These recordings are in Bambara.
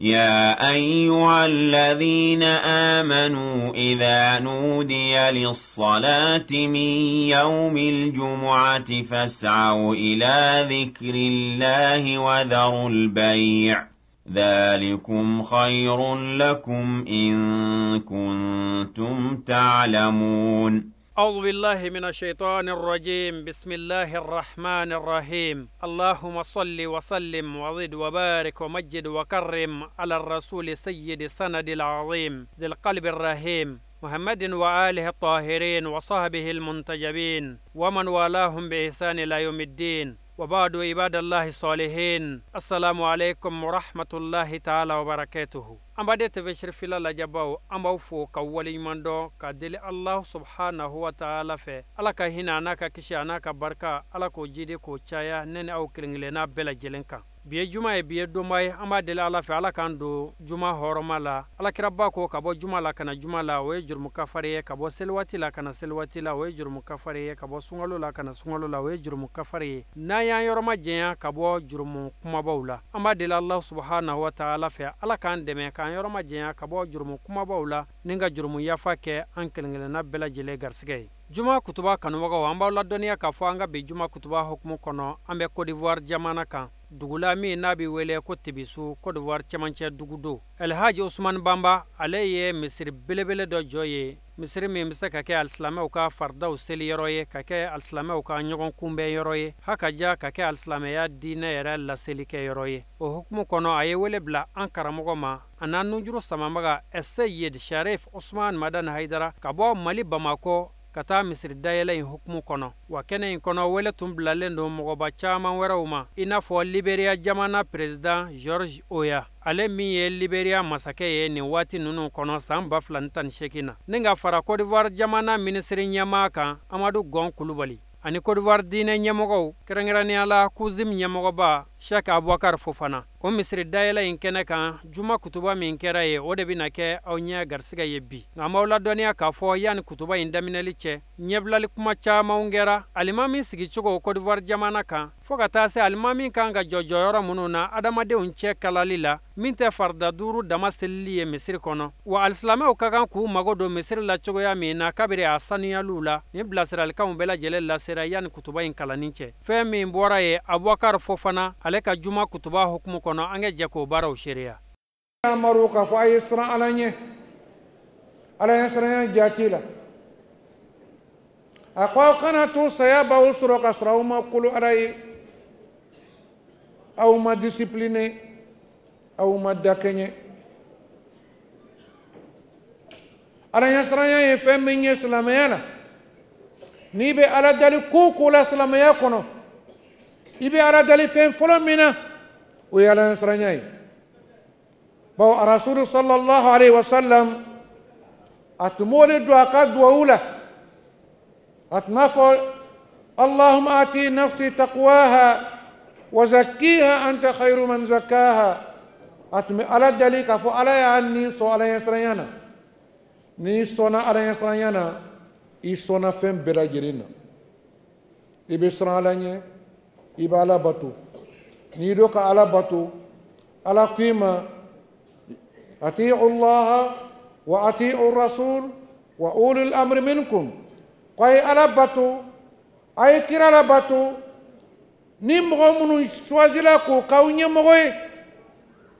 يا أيها الذين آمنوا إذا نودي للصلاة من يوم الجمعة فاسعوا إلى ذكر الله وذروا البيع ذلكم خير لكم إن كنتم تعلمون. أعوذ بالله من الشيطان الرجيم. بسم الله الرحمن الرحيم. اللهم صل وسلم وزد وبارك ومجد وكرم على الرسول سيد سند العظيم ذي القلب الرحيم محمد وآله الطاهرين وصحبه المنتجبين ومن والاهم بإحسان إلى يوم الدين. وبعد، عباد الله الصالحين، السلام عليكم ورحمة الله تعالى وبركاته. An baden TV Cherifila lajɛbaw, an b'aw fo ka waleɲuman dɔn ka deli Allah subhanahu wa ta'ala fɛ, Ala ka hinɛ a n'a ka kisi a n'a ka barika, Ala k'o jidi k'o caya ne ni aw kelen kelenna bɛɛ lajɛlen kan. Bi ye juma ye, bi ye donba ye. An b'a deli Ala fɛ, Ala k'an don juma hɔrɔma la. Alakiraba ko ka bɔ juma la ka na juma la, o ye jurumu kafari ye. Ka bɔ seliwaati la ka na seliwaati la, o ye jurumu kafari ye. Ka bɔ sunkalo la ka na sunkalo la, o ye jurumu kafari ye. N'an y'an yɔrɔma janya ka bɔ jurumu kumabaw la, an b'a deli Allah subhanahu wa ta'ala fɛ, Ala k'an dɛmɛ k'an yɔrɔma janya ka bɔ jurumu kumabaw la, ni ka jurumu yafa kɛ an kelen kelenna bɛɛ lajɛlen garisɛgɛ ye. Juma kutuba kanubagaw, an b'aw ladɔnniya k'a fɔ an ka bi juma kutuba hukumu kɔnɔ, an bɛ Côte d'Ivoire jamana kan, dugu la min n'a bɛ wele ko Tibisu, Côte d'Ivoire cɛmancɛ dugu don. Elhaji Usman Bamba, ale ye misiri belebele dɔ jɔ ye, misiri min bɛ se ka kɛ alisilamɛw ka faridaw seli yɔrɔ ye, ka kɛ alisilamɛw ka ɲɔgɔn kunbɛn yɔrɔ ye, haka ja ka kɛ alisilamɛya diinɛ yɛrɛ laseli kɛ yɔrɔ ye. O hukumu kɔnɔ, a ye wele bila an karamɔgɔ ma, a n'an nujuru samabaga Seyid Sharif Usman Madani Hayidara, ka bɔ Mali Bamakɔ ka taa misiri dayɛlɛ in hukumu kɔnɔ. Wa kɛnɛ in kɔnɔ, wele tun bilalen don mɔgɔba caman wɛrɛw ma, i n'a fɔ Liberia jamana président George Weah, ale min ye Liberia masakɛ ye nin waati ninnu kɔnɔ san 2018 na, ni ka fara Côte d'Ivoire jamana minisiri ɲɛmaa kan Amadu Gɔn Kulubali, ani Côte d'Ivoire diinɛ ɲɛmɔgɔw, kɛrɛnkɛrɛnnenya la Kuzim ɲɛmɔgɔba Cheikh Aboubacar Fofana. O misiri dayɛlɛ in kɛnɛ kan, juma kutuba min kɛra ye, o de bɛna kɛ aw ɲɛ garisɛgɛ ye bi. Nka an b'aw ladɔnniya k'a fɔ yanni kutuba in daminɛli cɛ, ɲɛbilali kuma camanw kɛra alimami sigicogo Côte d'Ivoire jamana kan, fo ka taa se alimami kan ka jɔ jɔyɔrɔ minnu na adamadenw cɛ kalali la, min tɛ farida duuru dama selili ye misiri kɔnɔ. Wa alisilamɛw ka kan k'u mago don misiri la cogoya min na kabiri a sanuyaliw la, nin bilasiralikanw bɛɛ lajɛlen lasera yanni kutuba in kalanni cɛ. Fɛn min bɔra ye, Aboubacar Fofana ale ka juma kutuba hukumu kɔnɔ, an ka jɛ k'o baaraw seereya. Amaru k'a fɔ a ye siran Ala ɲɛ, Ala ɲɛ siranya jate la. A ko aw kana to saya b'aw sɔrɔ ka sɔrɔ aw ma kolo Ala ye, aw ma discipliné, aw ma dakɛɲɛ. Ala ɲɛ siranya ye fɛn min ye silamɛya la, n'i bɛ Ala dali ko o ko la silamɛya kɔnɔ, i bɛ Ala dali fɛn fɔlɔ min na, o ye Ala ɲɛ siranya ye. Bawo Arasulu sallallahu alaihi wa sallam, a tun b'o de don a ka duwawu la. A tun b'a fɔ Allahumma ati nafsi taqwaha wa zakkiha anta khayru man zakkaha. A tun bɛ Ala dali k'a fɔ Ala y'a ni sɔn Ala ɲɛ siranya na. N'i sɔnna Ala ɲɛ siranya na, i sɔnna fɛn bɛɛ lajɛlen na. I bɛ siran Ala ɲɛ, i bɛ Ala bato. N'i do ka Ala bato, Ala ko i ma atiu Allah wa atiu rasul wa ulul amri minkum. Ko a ye Ala bato, a ye kira la bato. Ni mɔgɔ minnu choisila k'o k'aw ɲɛmɔgɔ ye,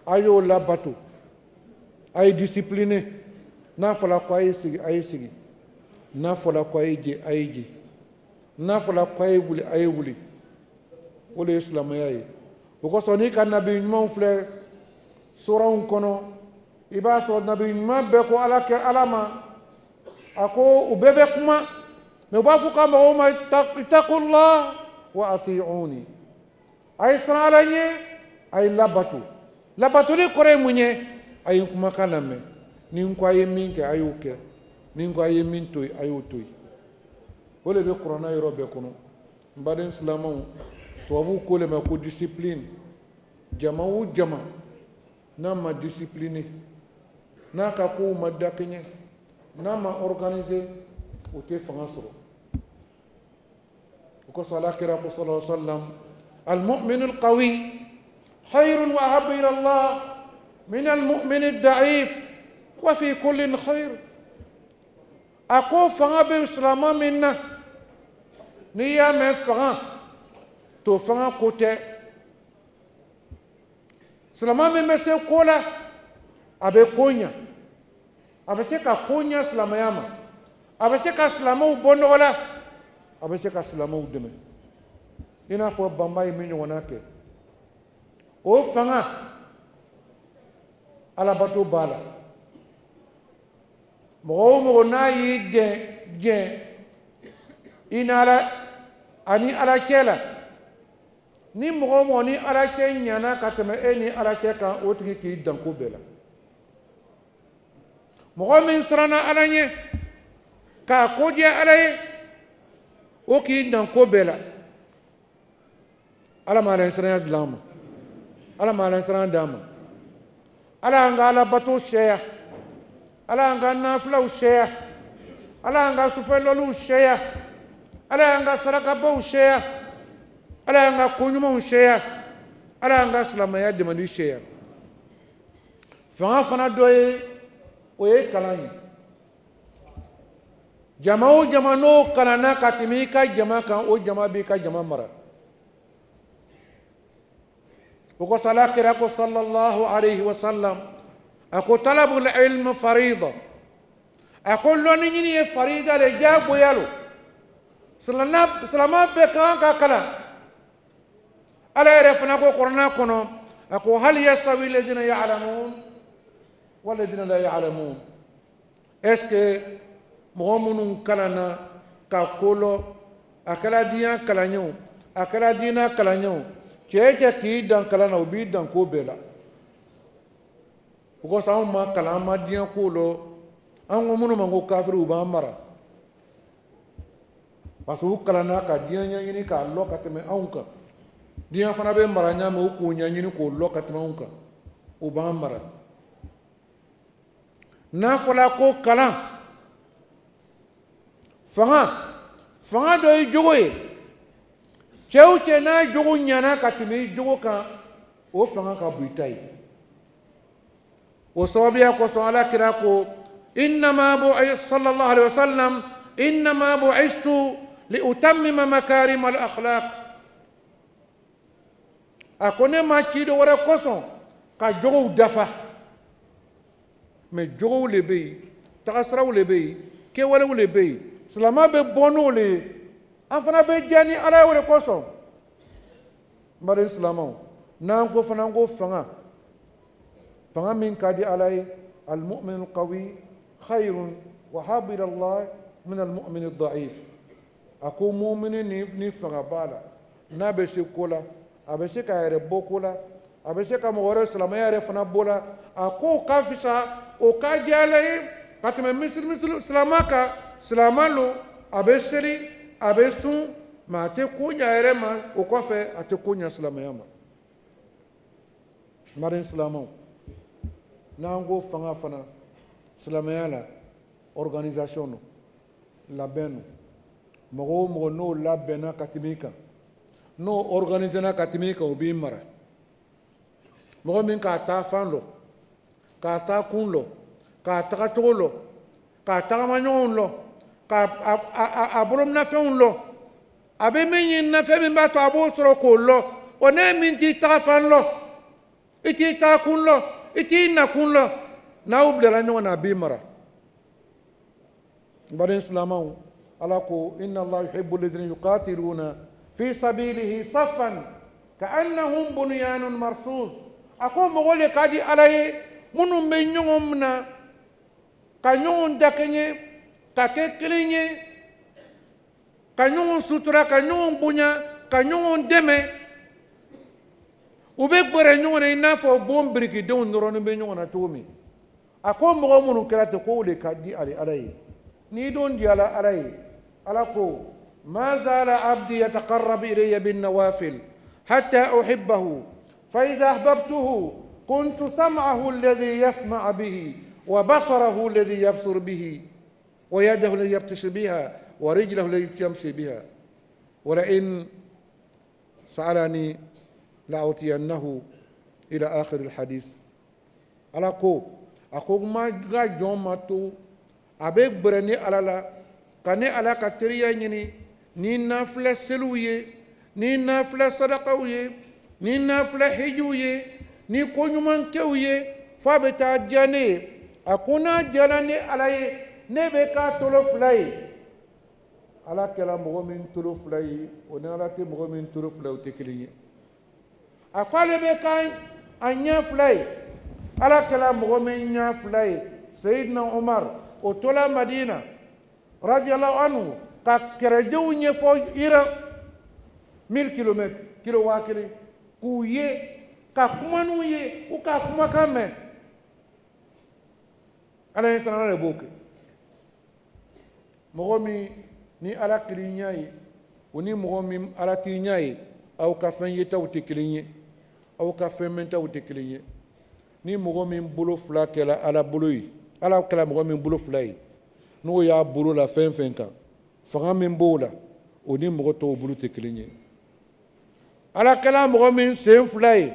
a y'o labato, a ye discipliné. N'a fɔra ko a ye sigi, a ye sigi. N'a fɔra ko a ye jɛ, a ye jɛ. N'a fɔra ko a ye wuli, a ye wuli. O de ye silamɛya ye. O kosɔn n'i ka nabi ɲumanw filɛ soranw kɔnɔ, i b'a sɔrɔ nabi ɲuman bɛɛ ko Ala kɛ Ala ma. A ko u bɛɛ bɛ kuma, mɛ u b'a fɔ ka mɔgɔw ma ittaqullah wa ati'uni. A ye siran Ala ɲɛ, a ye labato. Labatoli kɔrɔ ye mun ye? A ye n kumakan lamɛn. Ni n ko a ye min kɛ, a y'o kɛ. Ni n ko a ye min to yen, a y'o to yen. O de bɛ kuranɛ yɔrɔ bɛɛ kɔnɔ. N baden silamɛw, tubabuw ko de ma ko discipline. Jama o jama n'a ma discipliné, n'a ka kow ma dakɛɲɛ, n'a ma organiser, o tɛ fanga sɔrɔ. O kosɔn Ala kira ko sallallahu alaihi wa sallam, al-mu'minu al-qawi khayrun wa ahabbu ila Allah من المؤمن الضعيف وفي كل خير. A ko fanga bɛ silama min na, n'i y'a mɛn fanga to fanga ko tɛ, silama min bɛ se ko la, a bɛ ko ɲa, a bɛ se ka ko ɲa silamɛya ma, a bɛ se ka silamɛw bɔ nɔgɔ la, a bɛ se ka silamɛw dɛmɛ, i n'a fɔ banba ye min ɲɔgɔnna kɛ. O fanga alabato b'a la. Mɔgɔ o mɔgɔ n'a y'i jɛn i n'ala ani ala cɛ la, ni mɔgɔ o mɔgɔ ni ala cɛ ɲana ka tɛmɛ e ni ala cɛ kan, o tigi k'i dan ko bɛɛ la. Mɔgɔ min siranna ala ɲɛ k'a ko diya ala ye, o k'i dan ko bɛɛ la. Ala ma ala siranya dilan ma, ala ma ala siranya d'an ma. Ala y'an ka alabato sɛya, ala y'an ka nafilaw sɛya, ala y'an ka sufɛlɔliw sɛya, ala y'an ka sarakabaw sɛya, ala y'an ka koɲumanw sɛya, ala y'an ka silamɛya dɛmɛli sɛya. Fanga fana dɔ ye, o ye kalan ye. Jama o jama n'o kalanna ka tɛmɛ i ka jama kan, o jama b'i ka jama mara. O kosɔn ala kira ko sallallahu alayhi wa sallam, a ko talabul ilm farida, a ko lɔnni ɲini ye farida de, diyagoya lo, silama bɛɛ ka kan ka kalan. Ala yɛrɛ fana ko kuranɛ kɔnɔ, a ko hal yastawi alladhina ya'lamun walladhina la ya'lamun. Est ce que mɔgɔ minnu kalanna ka ko lɔn, a kɛra diɲɛ kalan ye o, a kɛra diinɛ kalan ye o, cɛ cɛ k'i dan kalan na, o b'i dan ko bɛɛ la. O kosɔn anw ma kalan, an ma diɲɛ ko lɔn, an ko minnu ma ko kafiriw, u b'an mara, parce que u kalanna ka diɲɛ ɲɛɲini k'a lɔn ka tɛmɛ anw kan. Diɲɛ fana bɛ mara ɲa min, u k'o ɲɛɲini k'o lɔn ka tɛmɛ anw kan, u b'an mara. N'a fɔra ko kalan, fanga dɔ ye jogo ye, cɛ o cɛ n'a jogo ɲana ka tɛmɛ i jogo kan, o fanga ka bon i ta ye. O sababuya kosɔn ala kira ko innama bu'ithtu sallallahu alayhi wa sallam, innama bu'ithtu li utammima makarim al akhlaq. A ko ne ma ci dɔ wɛrɛ kosɔn ka jogow dafa, mɛ jogow le bɛ yen, tagasiraw le bɛ yen, kɛwalew le bɛ yen, silamɛ bɛ bɔ n'o le ye, an fana bɛ diya ni ala ye o de kosɔn. N baden silamɛw, n'an ko fana ko fanga, fanga min ka di ala ye, al-mu'min al-qawi khayrun wa habu ila Allah min al-mu'min al-da'if. A ko mumini ni fanga b'a la, n'a bɛ se ko la, a bɛ se k'a yɛrɛ bɔ ko la, a bɛ se ka mɔgɔ wɛrɛ silamɛya yɛrɛ fana bɔ la, a ko ka fisa, o ka diya ala ye ka tɛmɛ misiri silamɛ kan. Silamɛ lo, a bɛ seli, a bɛ sun, mɛ a tɛ ko ɲa yɛrɛ ma, o kɔfɛ a tɛ ko ɲa silamɛya ma. N baden silamɛw, n'an ko fanga fana silamɛya la, organisation no, labɛn no. Mɔgɔ o mɔgɔ n'o labɛnna ka tɛmɛ i kan, n'o organisena ka tɛmɛ i kan, o b'i mara. Mɔgɔ min k'a taa fan lɔ, k'a taa kun lɔ, k'a tagacogo lɔ, k'a tagamaɲɔgɔnw lɔ, k'a bolominafɛnw lɔ, a bɛ min ɲini na, fɛn min b'a to a b'o sɔrɔ k'o lɔ, o ne min t'i taga fan lɔ, i t'i taa kun lɔ, i t'i nakun lɔ, n'aw bilala ɲɔgɔn na, a b'i mara. N baden silamɛw, ala ko inna Allah yuhibbu alladhina yuqatiluna fi sabilihi saffan ka'annahum bunyanun marsus. A ko mɔgɔ le ka di ala ye minnu bɛ ɲɔgɔn minɛ ka ɲɔgɔn dakɛɲɛ, ka kɛ kelen ye, ka ɲɔgɔn sutura, ka ɲɔgɔn bonya, ka ɲɔgɔn dɛmɛ. U bɛ gbɛrɛ ɲɔgɔn na i n'a fɔ bon birikidenw nɔrɔnin bɛ ɲɔgɔn na cogo min. A ko mɔgɔ minnu kɛra ten, k'o de ka di ale ala ye. N'i don diyala ala ye, ala ko ma zala abdi yataqarrabu ilayya bin nawafil hatta uhibbahu fa idha ahbabtuhu kuntu sam'ahu alladhi yasma'u bihi wa basarahu alladhi yabsuru bihi wa yadahu allati yabtashu biha wa rijlahu allati yamshi biha wa la in sa'alani la'utiyannahu ila akhir al-hadith. Ala ko a ko ma ka jɔn ma to a bɛ gbɛrɛ ni Ala la ka ne Ala ka teriya ɲini ni nafila seliw ye, ni nafila sadakaw ye, ni nafila hijiw ye, ni koɲumankɛw ye, f'a bɛ taa diya ne ye. A ko n'a diyara ne Ala ye, ne bɛ k'a tolo fila ye. Ala kɛra mɔgɔ min tolo fila ye, o ni Ala tɛ mɔgɔ min tolo fila ye, o tɛ kelen ye. A ko ale bɛ k'a ɲɛ fila ye. Ala kɛra mɔgɔ min ɲɛ fila ye, Seyidina Umar o tola Madina radiyallahu anhu ka kɛrɛdenw ɲɛfɔ Iran 1000 kilomètres, kilo 1000, k'u ye ka kuma n'u ye, u ka kumakan mɛn. Ala ye siran de b'o kɛ. Mɔgɔ min ni Ala kiri ɲɛ ye, o ni mɔgɔ min Ala t'i ɲɛ ye, aw ka fɛn yetaw tɛ kelen ye, aw ka fɛn mɛntaw tɛ kelen ye. Ni mɔgɔ min bolo fila kɛra Ala bolo ye, Ala kɛra mɔgɔ min bolo fila ye, n'o y'a bolo la fɛn fɛn kan, fanga min b'o la, o ni mɔgɔ tɔw bolo tɛ kelen ye. Ala kɛra mɔgɔ min sen fila ye,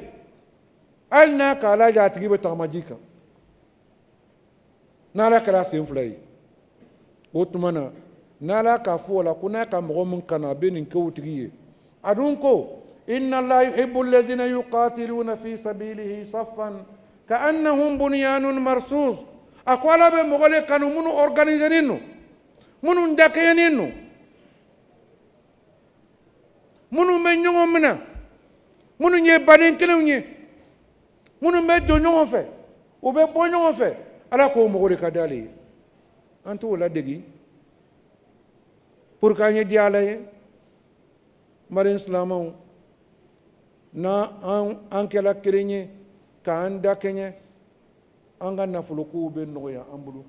hali n'a k'a lajɛ a tigi bɛ tagama ji kan, n'Ala kɛra sen fila ye. O tuma na n'Ala k'a fɔ o la ko n'a ka mɔgɔ min kanu, a bɛ nin kɛ o tigi ye. A dun ko inna Allaha yuhibbu alladhina yuqatiluna fi sabilihi saffan ka'annahum bunyanun marsus. A ko Ala bɛ mɔgɔ le kanu minnu organiseren don, minnu dakɛɲɛnen don, minnu bɛ ɲɔgɔn minɛ, minnu ye baden kelenw ye, minnu bɛ don ɲɔgɔn fɛ, u bɛ bɔ ɲɔgɔn fɛ. Ala k'o mɔgɔ de ka d'ale ye. An t'o ladegi pour qu'an ye diya Ala ye. N baden silamɛw, n'an an kɛla kelen ye k'an dakɛɲɛ, an ka nafolokow bɛ nɔgɔya an bolo,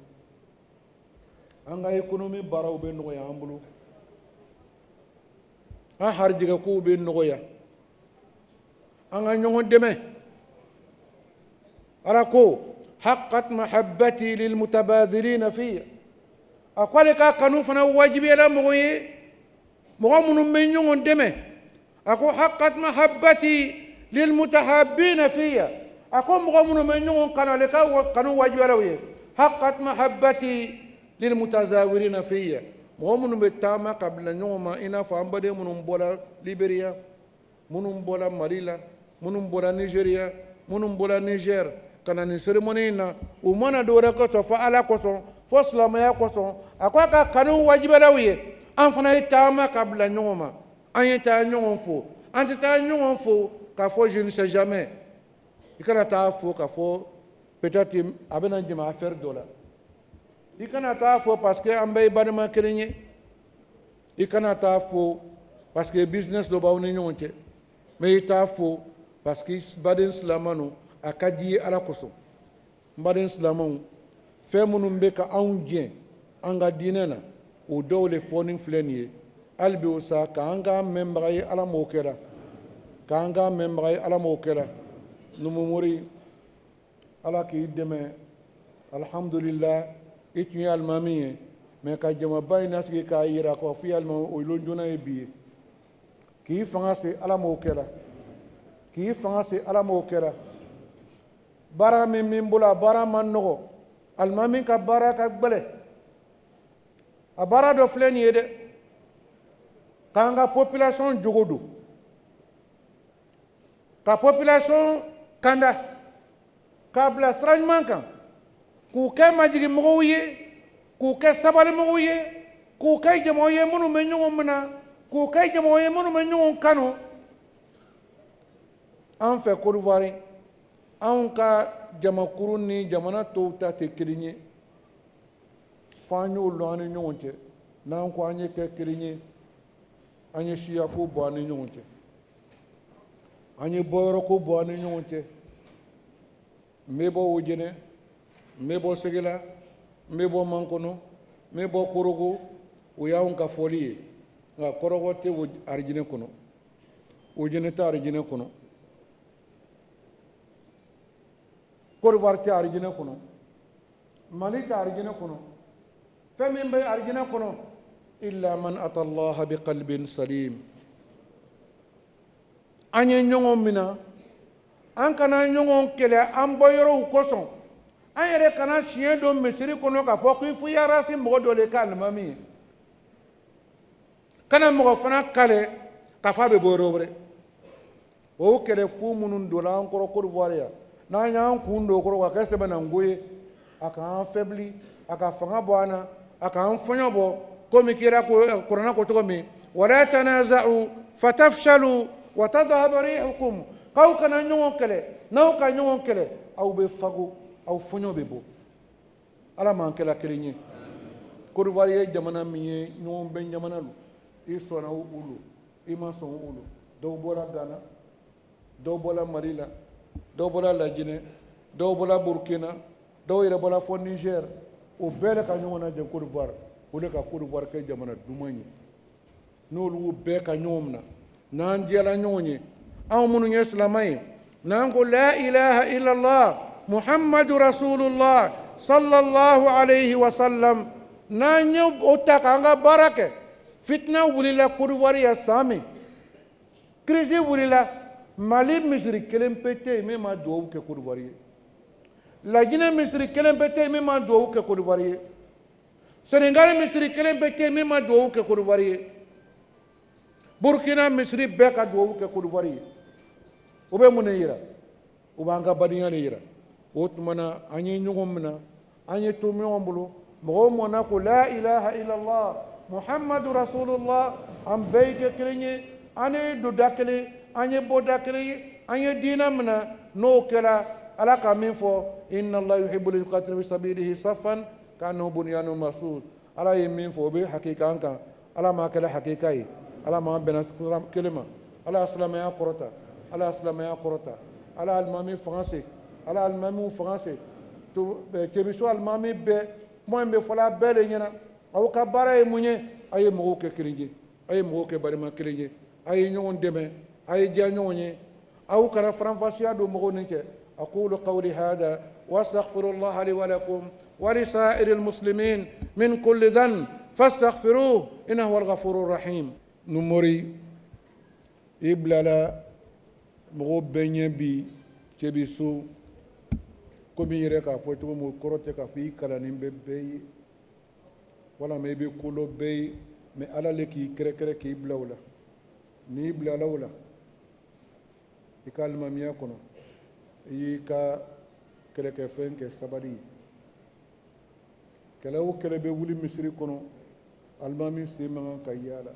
an ka économie baaraw bɛ nɔgɔya an bolo, an harijɛgɛkow bɛ nɔgɔya, an ka ɲɔgɔn dɛmɛ. Ala ko haqqat mahabbati lilmutabadhirina fiya. A ko ale ka kanu fana wajibiyala mɔgɔ ye, mɔgɔ minnu bɛ ɲɔgɔn dɛmɛ. A ko haqqat mahabbati lilmutahabbina fiya. A ko mɔgɔ minnu bɛ ɲɔgɔn kanu, ale ka kanu wajibiyala u ye. Haqqat mahabbati lilmutazawirina fiya. Mɔgɔ minnu bɛ taama ka bila ɲɔgɔn ma, i n'a fɔ an baden minnu bɔra Liberiya, minnu bɔra Mali la, minnu bɔra Nigeriya, minnu bɔra Niger, ka na nin cérémonie in na, u mana dɔ wɛrɛ kosɔn fo Ala kosɔn, fo silamɛya kosɔn. A ko a ka kanu wajibiyala u ye. An fana ye taama ka bila ɲɔgɔn ma, an ye taa ɲɔgɔn fo. An tɛ taa ɲɔgɔn fo k'a fɔ je ne sais jamais. I kana taa fo k'a fɔ peut-être a bɛna jama affaire dɔ la. I kana taa fo parce que an bɛɛ ye balima kelen ye. I kana taa fo parce que business dɔ b'aw ni ɲɔgɔn cɛ. Mais i t'a fo parce que baden silamɛ don, a ka di i ye Ala kosɔn. N baden silamɛw, fɛn minnu bɛ ka anw jɛ an ka diinɛ na, o dɔw le fɔni filɛ nin ye. Hali bi o sa k'an k'an mɛnbaga ye, Ala m'o kɛra, k'an k'an mɛnbaga ye, Ala m'o kɛra. Numumori, Ala k'i dɛmɛ. Alhamdulillah, i tun ye alimami ye, mɛ ka jamaba in nasigi k'a yira k'a fɔ i ye alimami, o lon joona ye bi ye. K'i fanga se, Ala m'o kɛra. K'i fanga se, Ala m'o kɛra. Baara min min bolo, a baara man nɔgɔ. Alimami ka baara ka gbɛlɛ. A baara dɔ filɛ nin ye dɛ, k'an ka population jogo don, ka population kanda, k'a bila sira ɲuman kan, k'u kɛ majigimɔgɔw ye, k'u kɛ sabalimɔgɔw ye, k'u kɛ jamaw ye minnu bɛ ɲɔgɔn minɛ, k'u kɛ jamaw ye minnu bɛ ɲɔgɔn kanu. An fɛ Côte d'Ivoire, anw ka jamakuru ni jamana tɔw ta tɛ kelen ye. Fo an y'o lɔn an ni ɲɔgɔn cɛ. N'an ko an ye kɛ kelen ye, an ye siyako bɔ an ni ɲɔgɔn cɛ, an ye bɔyɔrɔko bɔ an ni ɲɔgɔn cɛ. N bɛ bɔ Wojɛnɛ, n bɛ bɔ Segela, n bɛ bɔ Mankɔnɔ, n bɛ bɔ Korogo, o y'anw ka fɔli ye. Nka Kɔrɔgɔ tɛ arijinɛ kɔnɔ, Wojɛnɛ tɛ arijinɛ kɔnɔ, Côte d'Ivoire tɛ arijinɛ kɔnɔ, Mali tɛ arijinɛ kɔnɔ. Fɛn min bɛ arijinɛ kɔnɔ, illa man ata Allaha bi qalbin salim. An ye ɲɔgɔn minɛ, an kana ɲɔgɔn kɛlɛ an bɔyɔrɔw kosɔn. An yɛrɛ kana siɲɛ don misiri kɔnɔ k'a fɔ k'i fo yarasi mɔgɔ dɔ de ka alimami ye. Kana mɔgɔ fana kale k'a fɔ a bɛ bɔ yɔrɔ wɛrɛ. O kɛlɛ fu minnu donna an kɔrɔ Côte d'Ivoire yan, n'an y'an kun don o kɔrɔ ka kɛ sɛbɛnnanko ye, a k'an fɛbili, a ka fanga bɔ an na, a k'an fɔɲɔ bɔ, komi kira ko kuranɛ ko cogo min, wala tanaza'u fatafshalu wa tadhhaba rihukum, k'aw kana ɲɔgɔn kɛlɛ, n'aw ka ɲɔgɔn kɛlɛ, aw bɛ fago, aw fɔɲɔ bɛ bɔ. Ala m'an kɛla kelen ye. Côte d'Ivoire ye jamana min ye, ɲɔgɔn bɛn jamana don. I sɔnna o lo, i ma sɔn o lo. Dɔw bɔra Ghana, dɔw bɔra Mali la, dɔw bɔra Laginɛ, dɔw bɔra Burkina, dɔw yɛrɛ bɔra fɔ Niger. O bɛɛ de ka ɲɔgɔn lajɛ Côte d'Ivoire. O de ka Côte d'Ivoire kɛ jamana duman ye. N'olu bɛɛ ka ɲɔgɔn minɛ, n'an diyara ɲɔgɔn ye, anw minnu ye silamɛ ye, n'an ko la ilaha illallah muhammadu rasulullah sallallahu alayhi wa sallam, n'an ye o ta k'an ka baara kɛ. Fitina wulila Côte d'Ivoire yan san min, crise wulila, Mali misiri kelen pe tɛ yen min ma duwawu kɛ Côte d'Ivoire ye. Laginɛ misiri kelen pe tɛ yen min ma duwawu kɛ Côte d'Ivoire ye. Sénégal misiri kelen pe tɛ yen min ma duwawu kɛ Côte d'Ivoire ye. Burkina misiri bɛɛ ka duwawu kɛ Côte d'Ivoire ye. O bɛ mun de yira? O b'an ka badenya de yira. O tuma na an ye ɲɔgɔn minɛ, an ye to ɲɔgɔn bolo. Mɔgɔ o mɔgɔ n'a ko la ilaha illallah muhammadu rasulullah, an bɛɛ ye kɛ kelen ye, an ye donda kelen, an ye bɔda kelen ye, an ye diinɛ minɛ. N'o kɛra, Ala ka min fɔ, inna Allah yuhibbul yuqatilu fi sabilihi saffan ka'annahum bunyanun marsus. Ala ye min fɔ, o bɛ hakika an kan. Ala m'a kɛra hakika ye. Ala m'an bɛnna kelen ma. Ala ya silamɛya kɔrɔta, Ala ya silamɛya kɔrɔta. Ala alimami fanga se, Ala alimamiw fanga se. Cɛbiso alimami bɛɛ, kuma in bɛ fɔla bɛɛ de ɲɛna. Aw ka baara ye mun ye? A ye mɔgɔw kɛ kelen ye, a ye mɔgɔw kɛ balima kelen ye, a ye ɲɔgɔn dɛmɛ, a ye diya ɲɔgɔn ye. Aw kana faranfasiya don mɔgɔw ni cɛ. أقول قولي هذا وأستغفر الله لي ولكم ولسائر المسلمين من كل ذنب فاستغفروه إنه هو الغفور الرحيم. نموري إبلالا mɔgɔw bɛɛ ɲɛ bi cɛbiso komi i yɛrɛ k'a fɔ cogo min, o kɔrɔ tɛ k'a fɔ i kalannen bɛ bɛɛ ye walama i bɛ ko dɔ bɛɛ ye, mɛ Ala le k'i kɛrɛkɛrɛ k'i bila o la. N'i bilala o la, i ka alimamiya kɔnɔ, i y'i ka kɛlɛkɛfɛn kɛ sabali ye. Kɛlɛ o kɛlɛ bɛ wuli misiri kɔnɔ, alimami sen man kan ka yaala.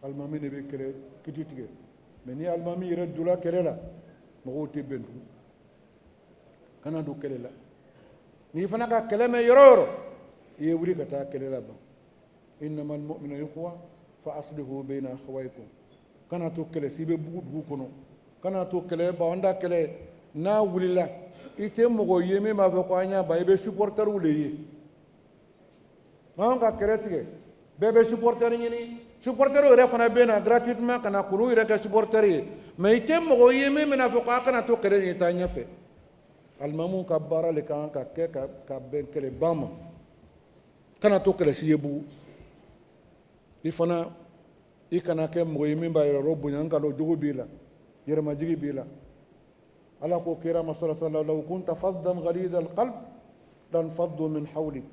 Alimami de bɛ kɛlɛ kiti tigɛ. Mɛ ni alimami yɛrɛ donna kɛlɛ la, mɔgɔw tɛ bɛn tugun. Kana don kɛlɛ la. N'i fana ka kɛlɛ mɛn yɔrɔ o yɔrɔ, i ye wuli ka taa kɛlɛ la ban. Innamal mu'minuna ikhwa fa aslihu bayna akhawaykum. Kana to kɛlɛ si bɛ bugu dugu kɔnɔ. Kana to kɛlɛ ban da kɛlɛ n'a wulila, i tɛ mɔgɔ ye min b'a fɔ ko an y'a ban, i bɛ supporteriw de ye. Anw ka kɛlɛ tigɛ, bɛɛ bɛ supporter ɲini. Supporter yɛrɛ fana bɛ na gratuitement ka na k'olu yɛrɛ kɛ supporter ye. Mɛ i tɛ mɔgɔ ye min bɛna fɔ k'a kana to kɛlɛ nin taa ɲɛfɛ. Alimamuw ka baara de kan ka kɛ ka bɛn kɛlɛban ma. Kana to kɛlɛ si ye bugu. I fana i kana kɛ mɔgɔ ye min b'a yɛrɛ rɔ bonya, nka dɔn jogo b'i la, yɛrɛmajigi b'i la. Ala ko kira ma sallallahu alaihi wa sallam, law kunta faddan ghalidha alqalb lanfaddu min hawlik.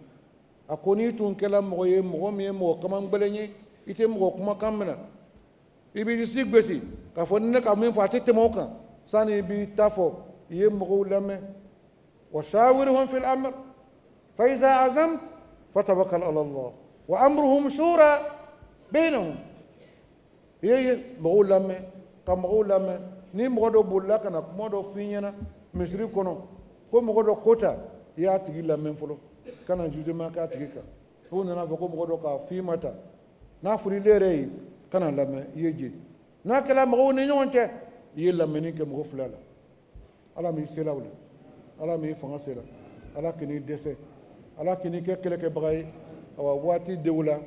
A ko n'i tun kɛla mɔgɔ ye, mɔgɔ min ye mɔgɔ kamangbɛlɛn ye, i tɛ mɔgɔ kumakan minɛ, i b'i disi gosi k'a fɔ ni ne ka min fɔ a tɛ tɛmɛ o kan, sani i b'i ta fɔ, i ye mɔgɔw lamɛn. Wa shawirhum fil amr fa iza azamt fatawakkal ala Allah wa amruhum shura bainahum. I ye mɔgɔw lamɛn, ka mɔgɔw lamɛn. Ni mɔgɔ dɔ bolila ka na kuma dɔ f'i ɲɛna misiri kɔnɔ ko mɔgɔ dɔ ko ta, i y'a tigi lamɛn fɔlɔ, kana jugement k'a tigi kan. N'u nana fɔ ko mɔgɔ dɔ k'a f'i ma ta, n'a fɔra ile yɛrɛ ye, kana lamɛn, i ye je. N'a kɛra mɔgɔw ni ɲɔgɔn cɛ, i ye lamɛnni kɛ mɔgɔ fila la. Ala m'i sela o la, Ala m'i fanga sela, Ala k'i dɛsɛ, Ala k'i kɛ kɛlɛkɛbaga ye. Awa waati dew la,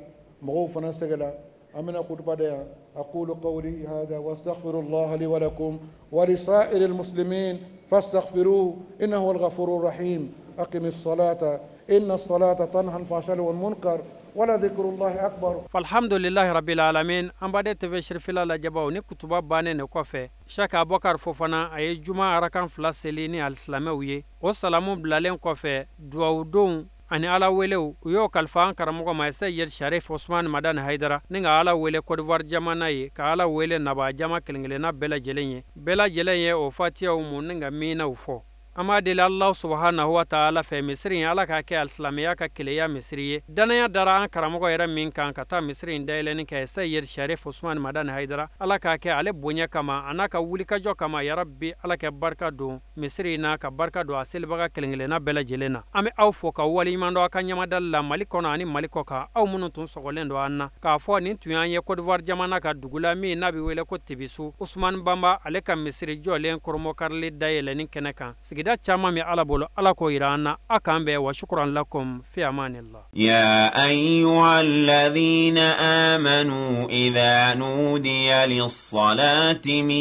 mɔgɔw fana sɛgɛla. An bɛna kutuba da yan. أقول قولي هذا واستغفر الله لي ولكم ولسائر المسلمين فاستغفروه إنه هو الغفور الرحيم. أقم الصلاة إن الصلاة تنهى عن الفحشاء والمنكر ولذكر الله أكبر. فالحمد لله رب العالمين. An baden TV Sirifila lajɛbaw, ni kutuba bannen de kɔfɛ, Shaka Abubakar Fofana a ye juma arakan 2 seli ni alisilamɛw ye. O salamu bilalen kɔfɛ, duwawudonw ani Ala welew, u y'o kalifa an karamɔgɔ ma, Seyid Sharif Osman Madani Haidara, ni ka Ala wele Cote d'Ivoire jamana ye, ka Ala wele naba jama kelen-kelenna bɛɛ lajɛlen ye. Bɛɛ lajɛlen ye o fatiyaw mun ni ka minaw fɔ. An b'a deli Alahu subahanahu wa taala fɛ, misiri in, Ala k'a kɛ alisilamɛya ka keleya misiri ye. Danaya dara an karamɔgɔ yɛrɛ min kan ka taa misiri in dayɛlɛni kɛ, Seyid Sharif Osman Madani Haidara, Ala k'a kɛ ale bonya kama a n'a ka wulikajɔ kama. Yarabi, Ala kɛ barika don misiri in na, ka barika don a selibaga kelen-kelenna bɛɛ lajɛlen na. An bɛ aw fo ka waleɲuman dɔn aw ka ɲamadali la Mali kɔnɔ ani Mali kɔ kan, aw minnu tun sɔgɔlen don an na k'a fɔ nin tun y'an ye Cote d'Ivoire jamana ka dugu la min n'a bɛ wele ko Tibisu, Usumani Banba ale ka misiri jɔlen koromokarili dayɛlɛni kɛnɛ kan. Sigida caman bɛ Ala bolo, Ala k'o yira an na. A k'an bɛn, wa shukran lakum, fi amanillah. يا أيها الذين آمنوا إذا نودي للصلاة من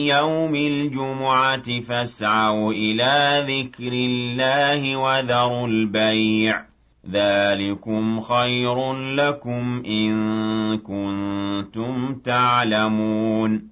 يوم الجمعة فاسعوا إلى ذكر الله وذروا البيع ذلكم خير لكم إن كنتم تعلمون.